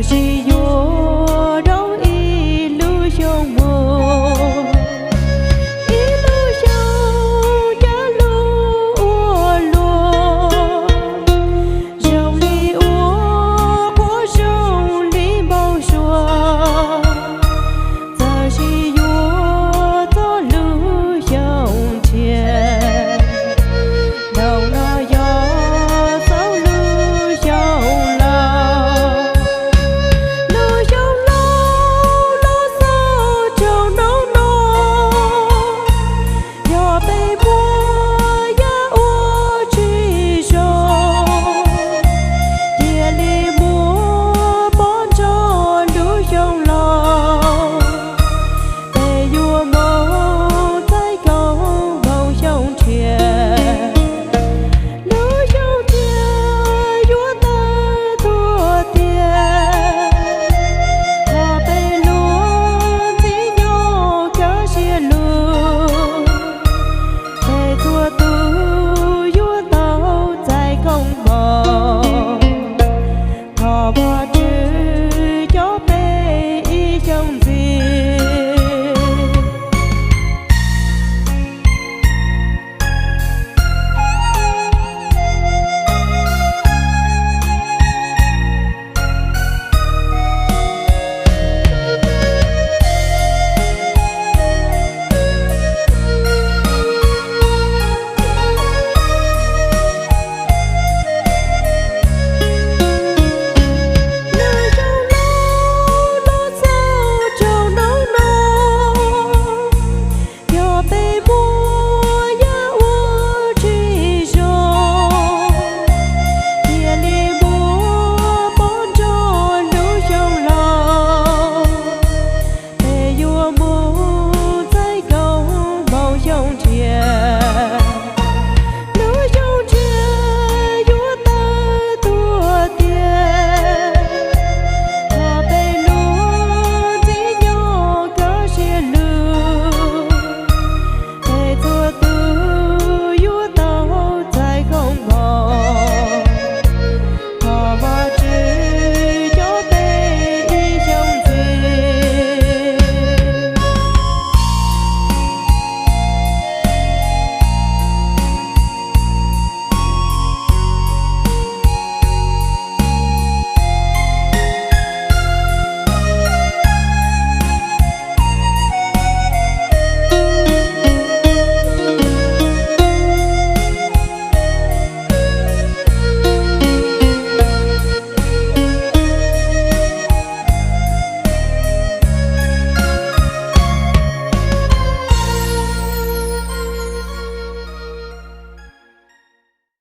Tsis yuav rau ib lub xyoo muag, ib lub xyoo cov lus ua luaj, zoo li ua quav zoo li npau suav, txawm sis yuav txog lub xyoo tshiab. Nov no yog txog lub xyoo laus, lub xyoo laus los txog tsaus nov no, yog peb muab yaj ua tsis zoo, cia li muab pov ntxov lub xyoo laus, peb yuav mus txais koom npoo xyoo tshiab. Lub xyoo tshiab yuav tawm tuaj tiag, thov peb luag ntxim nyob kawg siab lug, peb txhua tus yuav tau txais koom npoo. Thov Vajtswv